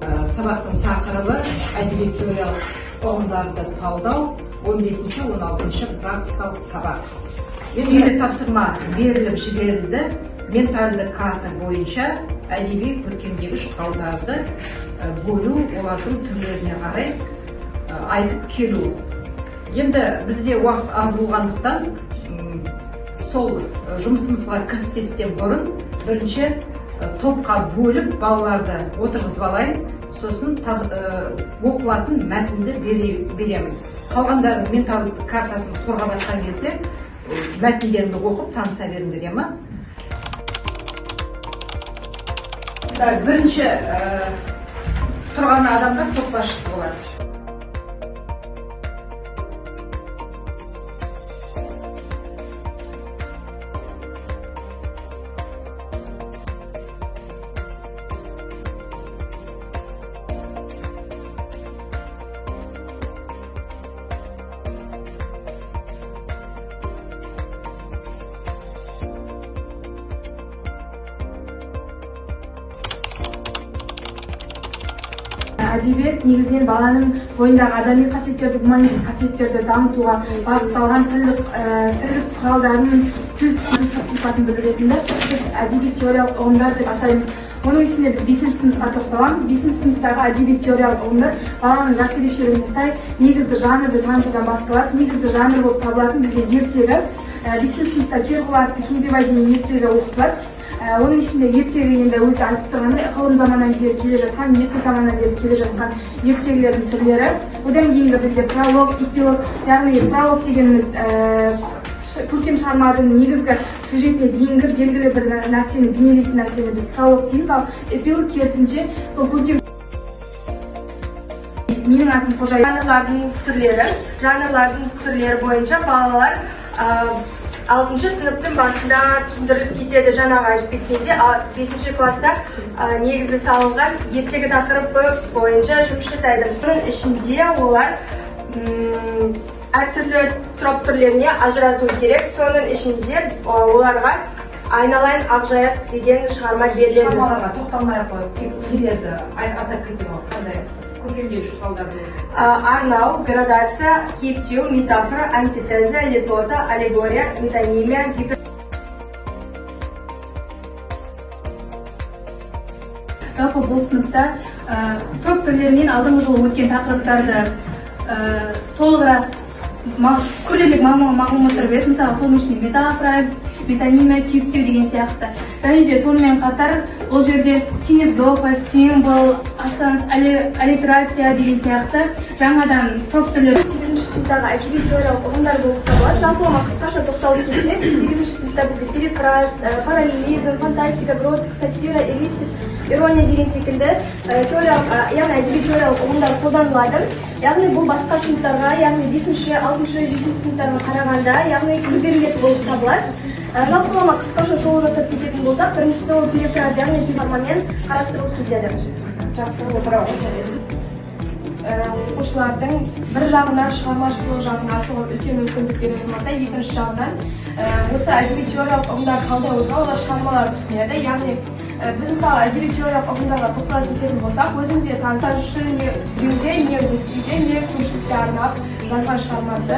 Сабақтың тақырыбы әдеби теориялық ұғымдарды талдау, 15-16 практикалық сабақ. Енді тапсырма беріліп жіберілді. Ментальды карта бойынша әдеби көркемдегіш құралдарды бөлу, олардың түрлеріне қарай айтып келу. Енді бізде уақыт аз болғандықтан, сол жұмысымызға кіріспестен бұрын бірінші топқа бөліп балаларды отырғызып алайын, сосын оқылатын мәтінді беремін. Қалғандарын менталды картасын қорғап жатқан кезде мәтіндерімді оқып таныса беріңдер, иә ма? Так, бірінші тұрған адамдар топ басшысы болады. Әдебиет негізінен баланың бойындағы адами қасиеттерді, гуманистік қасиеттерді дамытуға бағытталған тілдік құралдарын, сөз сипатын білдіретінді біз әдеби теориялық ұғымдар деп атаймыз. Оның ішінде біз 5 сыныпқа тоқталамыз. 5 сыныптағы әдеби теориялық ұғымдар баланың жас ерекшелігіне сай негізгі жанрды танытудан басталады. Негізгі жанр болып табылатын бізде ертегі. 5 сыныпта Керғұлы атты Кендебай деген ертегі оқытылады. Оның ішінде ертегі енді өзі айтып тұрғандай ықылым заманнан бері келе жатқан, ерте заманнан бері келе жатқан ертегілердің түрлері. Одан кейінгі бізде пролог, эпилог, яғни пролог дегеніміз көркем шығарманың негізгі сюжетіне дейінгі белгілі бір нәрсені бейнелейтін нәрсені біз пролог дейміз, ал эпилог керісінше сол көркем. Менің атым Қожа. Жанрлардың түрлері бойынша балалар 6 сыныптың басында түсіндіріліп кетеді. Жаңағы айтып кеткенде, 5 класста негізі салынған ертегі тақырыбы бойынша жұмыс жасайды. Бұның ішінде олар әртүрлі троп түрлеріне ажырату керек. Соның ішінде оларға Айналайын Ақжайық деген шығарма беріледі. Шығармаларға тоқталмай ақ қойып, тек нелерді атап кетемін, ғой, қандай көркемдегіш құралдар болады? Арнау, градация, кейіптеу, метафора, антитеза, литота, аллегория, метонимия, гипер. Жалпы бұл сыныпта троп түрлерінен алдыңғы жолы өткен тақырыптарды толығырақ күрделірек мағлұматтар береді. Мысалы, соның ішінде метафора, метонимия, кейіптеу деген сияқты. Және де сонымен қатар ол жерде синекдоха, символ, ассонанс, аллитерация деген сияқты жаңадан троп түрлері. 8 сыныптағы әдеби теориялық ұғымдар болып табылады. Жалпылама қысқаша тоқталып кетсек, 8 сыныпта бізде перифраз, параллелизм, фантастика, гротеск, сатира, эллипсис, ирония деген секілді теориялық, яғни әдеби теориялық ұғымдар қолданылады. Яғни бұл басқа сыныптарға, яғни 5-ші, 6-шы, 7-ші сыныптарға қарағанда, яғни күрделірек болып табылады. Жалпылама қысқаша шолу жасап кететін болсақ, біріншісі ол перифраз, яғни формамен қарастырылып кетеді. Жақсы, отыра ғой. Оқушылардың бір жағынан шығармашылық жағын ашуға үлкен мүмкіндік беретін болса, екінші жағынан осы әдеби теориялық ұғымдарды талдай отыра олар шығармаларды түсінеді. Яғни біз, мысалы, әдеби теориялық ұғымдарға тоқтала кететін болсақ, өзім де таныс жазушы не біреуге, не өзгеге, не көпшілікке арнап жазған шығармасы.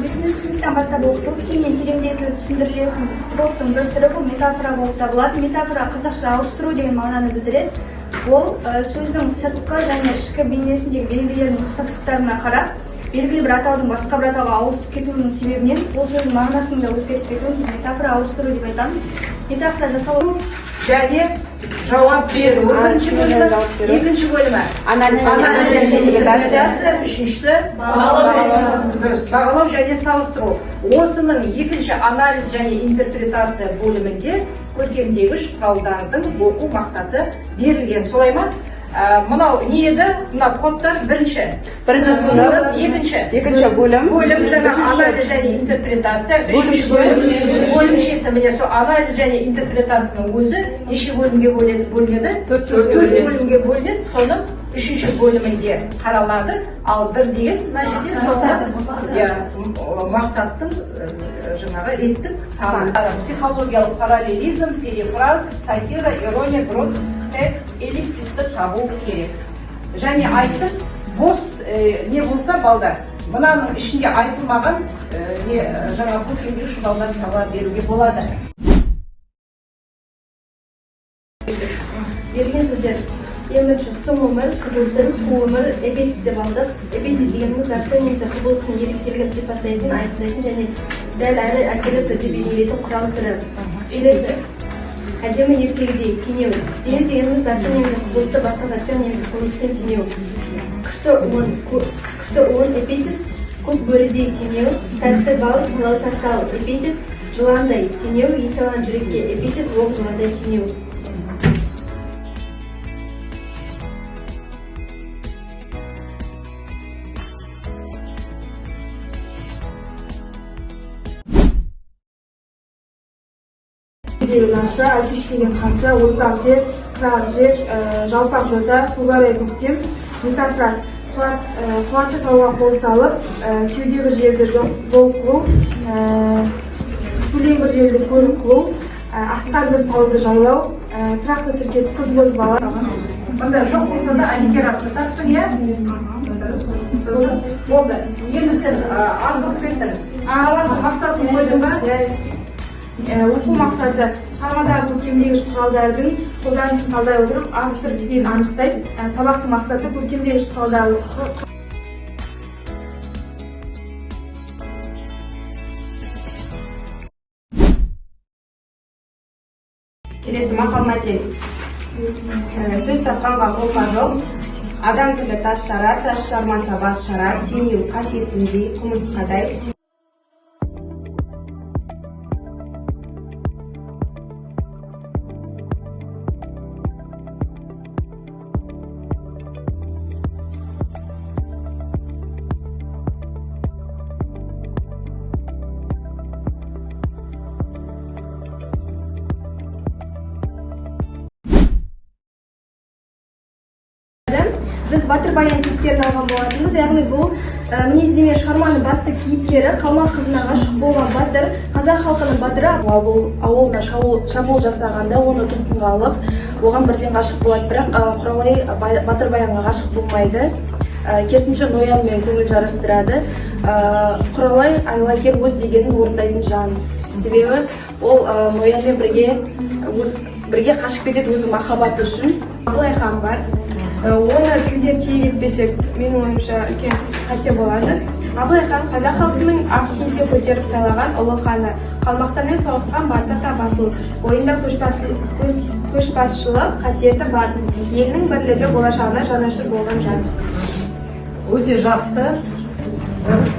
5 сыныптан бастап оқытылып, кейіннен тереңдетіліп түсіндірілетін троптың бір түрі бұл метафора болып табылады. Метафора қазақша ауыстыру деген мағынаны білдіреді. Ол сөздің сыртқы және ішкі бейнесіндегі белгілердің ұқсастықтарына қарап, белгілі бір атаудың басқа бір атауға ауысып кетуінің себебінен ол сөздің мағынасының да өзгеріп кетуін біз метафора ауыстыру деп айтамыз. Метафора жасалу және жауап беру бірінші бөлімі, екінші бөлімі Анализ анализ және және интерпретация. интерпретация, үшіншісі бағалау және салыстыру. Дұрыс, бағалау және салыстыру. Осының екінші анализ және интерпретация бөлімінде көркемдегіш құралдардың оқу мақсаты берілген. Солай ма? Мынау не еді? Мына кодтар бірінші. Бірінші сынып. Екінші. Екінші бөлім. Бөлім жаңа Үшінші. анализ және интерпретация. Үшінші бөлім. Бөлімшесі міне сол анализ және интерпретацияның өзі неше бөлімге бөлінеді? Төрт Төрт бөлімге. бөлімге бөлінеді. Соның үшінші бөлімінде қаралады. Ал бір деген мына жерде соңында мақсаттың жаңағы реттік саны. Психологиялық параллелизм, перифраз, сатира, ирония, гротеск, эллипсисті табу керек. Және айттық, бос не болса балдар, мынаның ішінде айтылмаған не жаңағы көркемдеуші балдар таба беруге болады. Берген сөздер: ең бірінші сұм өмір, қызыл тіл, қу өмір, эпитет деп алдық. Эпитет дегеніміз затты немесе құбылыстың ерекшелігін сипаттайтын, айқындайтын және дәл әрі әсерлі түрде бейнелейтін құрал түрі. Келесі әдемі ертегідей, теңеу. Теңеу дегеніміз затты немесе құбылысты басқа затпен немесе құбылыспен теңеу. Күшті уын, эпитет, көк бөрідей, теңеу, тәтті бал, балауса тал, эпитет, жыландай, теңеу, ес алған жүрекке, эпитет, оқ жыландай, теңеу. Ларша, әлпештеген хатшы, ойпақ жер, қырағы жер, жалпақ жота, көкарай көктем, метафора, қуатты тауға қол салып, кеудегі жерді жол қылу, көлеңгі жерді көл қылу, асқар бір тауды жайлау, тұрақты тіркес, қыз бозбала. Мында жоқ болса да аллитерация таптың, иә? Дұрыс. Сосын болды. Енді сен асығып кеттің. Сабақтың мақсатын қойдың ба? Оқу мақсаты: шығармадағы көркемдегіш құралдардың қолданысын талдай отырып, автор стилін анықтайды. Сабақтың мақсаты: көркемдегіш құралдар Келесі мақал мәтел. Сөз тапқанға қолқа жоқ. Адам тілі тас жарар, тас жармаса бас жарар, теңеу, қасиетіндей, құмырсқадай. Біз Батыр Баян кейіпкерін алған болатынбыз. Яғни бұл мінездеме шығарманың басты кейіпкері қалмақ қызына ғашық болған батыр, қазақ халқының батыры. Ауылына шабуыл жасағанда оны тұтқынға алып, оған бірден ғашық болады. Бірақ Құралай Батыр Баянға ғашық болмайды. Керісінше Ноянмен көңіл жарастырады. Құралай айлакер, өз дегенін орындайтын жан. Себебі ол Ноянмен бірге қашып кетеді өзінің махаббаты үшін. Абылай хан бар. Оны тілден тиек етпесек, менің ойымша, үлкен қате болады. Абылай хан қазақ халқының ақ киізге көтеріп сайлаған ұлы ханы. Қалмақтармен соғысқан батыр да батыл. Бойында көшбасшылық қасиеті бар. Елінің бірлігі болашағына жанашыр болған жан. Өте жақсы. Дұрыс.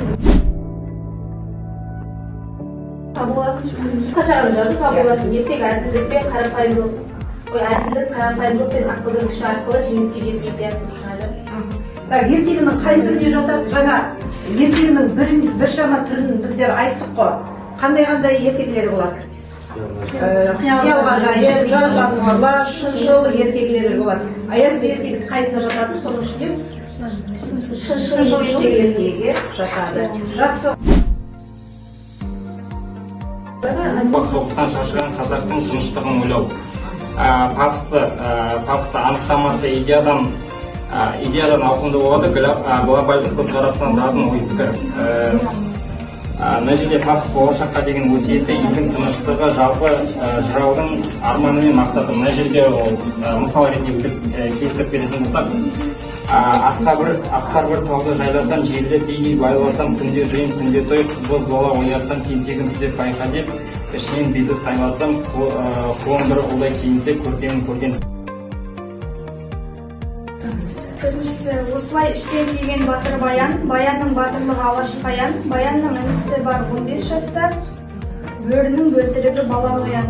Қысқаша ғана жазып фабуласын. Ертегі әділдік пен қарапайымдылық, ой, әділдік, қарапайымдылық пен ақылдың күші арқылы жеңіске жету идеясын ұсынады. Так, ертегінің қай түріне жатады? Жаңа ертегінің біршама түрін біздер айттық қой. Қандай-қандай ертегілер болады? Қиял ғажайып, жан жануарлар, шыншыл ертегілер болады. Аяз би ертегісі қайсысына жатады? Соның ішінен шыншыл ертегіге жатады. Жақсы. Соғыстан шаршаған қазақтың тыныштығын ойлау. Пафосы анықтамасы идеядан ауқымды болады, глобальдық көзқарастан тұратын ой пікір. Мына жерде пафос болашаққа деген өсиеті, елдің тыныштығы, жалпы жыраудың арманы мен мақсаты. Мына жерде ол мысал ретінде келтіріп беретін болсақ, асқар бір тауды жайласам, желді биге байласам, күнде жиын, күнде той, қыз бозбала ойнатсам, тентегін түзеп байқа деп, ішінен биді сайлатсам, құлын бір ұлдай киінсе, көркемін көрген. Төртіншісі: осылай іштен күйген Батыр Баян, Баянның батырлығы алашқа аян, Баянның інісі бар 15 жаста, бөрінің бөлтірігі бала ноян.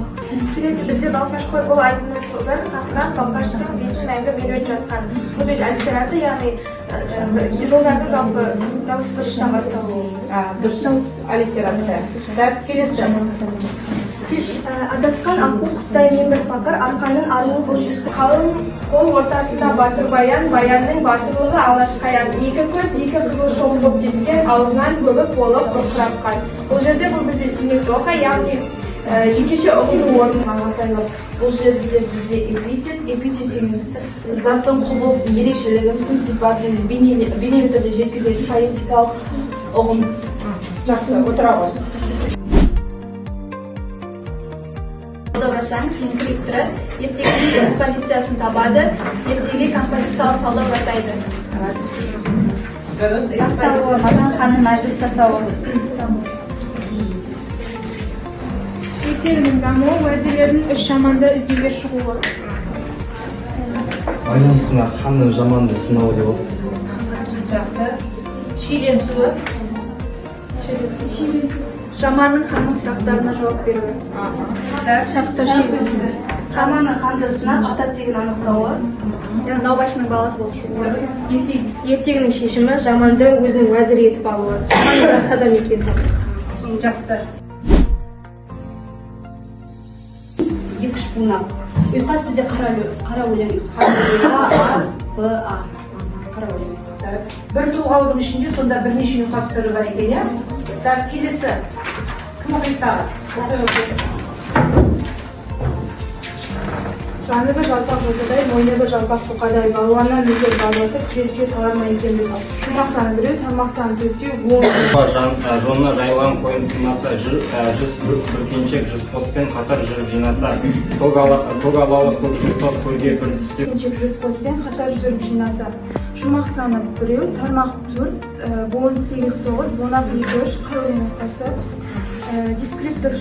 Келесі бізде Балқаш қой, бұл айдыны сылдыр, қақырап Балқаштың бетін мәңгі меруерт жасқан. Бұл жерде аллитерация, яғни жолдардың жалпы дауыс бұрыштан басталуы. Дұрыс, аллитерация. Так, келесі. Адасқан аққу құстай мен бір пақыр, арқаның аруы бұл жүрсін. Қалың қол ортасында батыр Баян, Баянның батырлығы алашқаян. Екі көз, екі қызыл шоқ боп тепкен, аузынан көбік болып бұрқырап қан. Бұл жерде бұл бізде синекдоха, яғни жекеше ұғымның орны. Мағынасыз. Бұл жерде бізде эпитет, эпитет дегеніміз заттың құбылысын, ерекшелігін, сын сипатын бейнелі түрде жеткізетін поэтикалық ұғым. Жақсы, отыра ғой. Талдау жасаңыз, дескрипторы ертегінің экспозициясын табады, ертегіге композициялық талдау жасайды. Дұрыс, Басталуы, Матан ханның мәжіліс жасауы. Ертегінің дамуы, уәзірлердің үш жаманды іздеуге шығуы. Байланысына ханның жаманды сынауы деп алды. Жақсы. Шиеленісуі. Жаманның ханның сұрақтарына жауап беруі. Хаманың ханды сынап ата тегін анықтауы. Яғни наубайшының баласы болып шығуы. Ертегінің шешімі жаманды өзінің уәзірі етіп алуы. Жаманның жақсы адам екенін. Жақсы. 2-3 буыннан. Ұйқас бізде қара өлең. А, А, Б, А. Қара өлең. Бір толғаудың ішінде сонда бірнеше ұйқас түрі бар екен, иә? Так, келесі. Кім оқиды тағы? Оқи, оқи. Жаны бір жалпақ жотадай, мойны бір жалпақ бұқадай, балуаннан бетер балуатып, күреске салар ма екенбіз. Шумақ саны біреу, тармақ саны төртеу, он. Жонына жайылған қойын сыймаса, 100 бүркеншек 100 қоспен қатар жүріп жинаса, көк алалы көк жылқы көлге бір түссе. Бүркеншек 100 қоспен қатар жүріп жинаса. Шумақ саны біреу, тармақ 4, буын 8, 9, бунақ 2, 3, қыр өлең ұйқасы. Дескриптор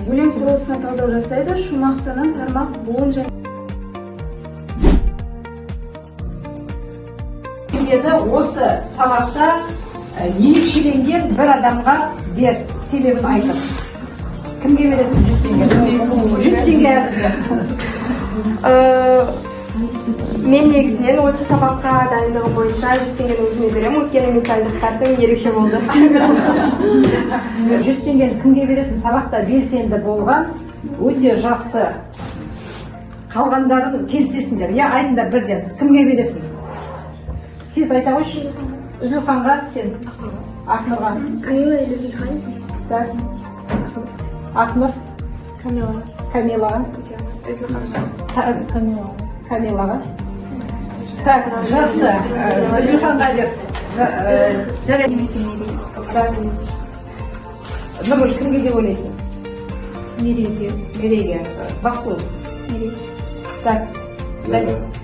өлең құрылысына талдау жасайды. Шумақ санын, тармақ, буын және Теңгені осы сабақта ерекшеленген бір адамға бер, себебін айтып. Кімге бересің 100 теңге? 100 теңге әдісі. Мен негізінен осы сабаққа дайындығым бойынша 100 теңгені өзіме беремін, өйткені ментальдық картам ерекше болды. 100 теңгені кімге бересің? Сабақта белсенді болған, өте жақсы. Қалғандарын келісесіңдер. Я, айтыңдар бірден. Кімге бересің? Тез айта қойшы. Үзілханға, сен. Ақнұрға. Камила или Зульхан? Так. Ақнұр. Камила. Камилаға. Камилаға. Так, жақсы. Үзілханға бер. Жарайды. Так. Нұргүл, кімге деп ойлайсың? Мерейге. Мерейге. Бақсу. Мерей. Так.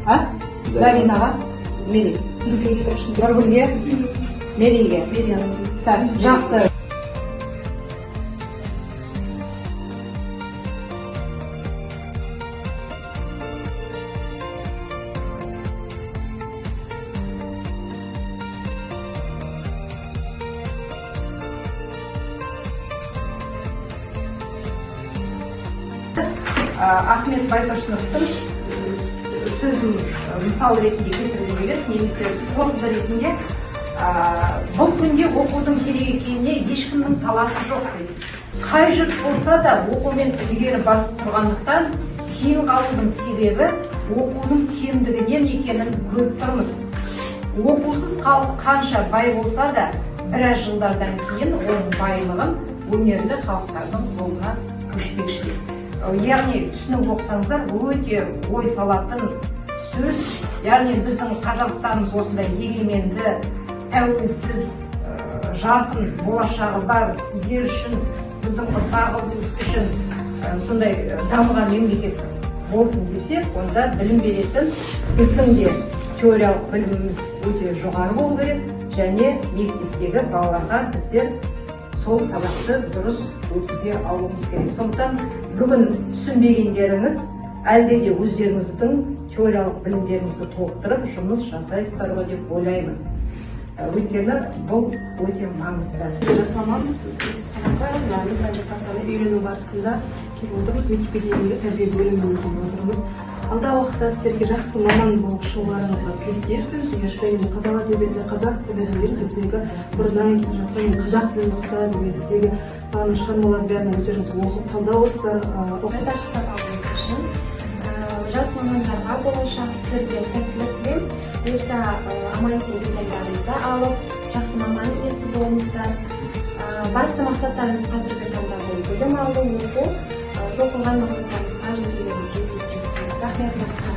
А? Заринаға. Мерей. Нұргүлге. Мерейге. Так, жақсы. Ахмет Байтұрсыновтың сөзін мысал ретінде келтіргім келеді, немесе қорытынды ретінде. Бұл күнде оқудың керек екеніне ешкімнің таласы жоқ дейді. Қай жұрт болса да оқумен ілгері басып тұрғандықтан кейін қалудың себебі оқудың кемдігінен екенін көріп тұрмыз. Оқусыз халық қанша бай болса да, біраз жылдардан кейін оның байлығын өнерлі халықтардың қолына көшпекші дейді. Яғни түсініп оқысаңыздар, өте ой салатын сөз. Яғни біздің Қазақстанымыз осындай егеменді, тәуелсіз, жарқын болашағы бар, сіздер үшін, біздің ұрпағымыз үшін сондай дамыған мемлекет болсын десек, онда білім беретін біздің де теориялық біліміміз өте жоғары болу керек, және мектептегі балаларға біздер сол сабақты дұрыс өткізе алуымыз керек. Сондықтан бүгін түсінбегендеріңіз әлде де өздеріңіздің теориялық білімдеріңізді толықтырып жұмыс жасайсыздар ғой деп ойлаймын. Өйткені бұл өте маңызды. Жасұлан біз сабаққа ментальдық картаны үйрену барысында келіп отырмыз. Мектепке дейінгі тәрбие бөлімінен келіп отырмыз. Алдағы уақытта сіздерге жақсы маман болып шығуларыңызға тілектеспін. Бұйырса, енді қазақ әдебиеті, қазақ тілі деген біздегі бұрыннан келе жатқан енді қазақ тілі, қазақ әдебиетіндегі барлық шығармалардың бәрін өздеріңіз оқып, талдап отырсыздар. Ашық сабағымыз үшін жас мамандарға болашақ сіздерге сәттілік тілеймін. Бұйырса, аман есен дипломдарыңызды алып, жақсы маман иесі болыңыздар. Басты мақсаттарыңыз қазіргі таңда бұл білім алу, оқу. Сол қойған мақсаттарыңызға жетулеріңізге тілектеспін. Рахмет.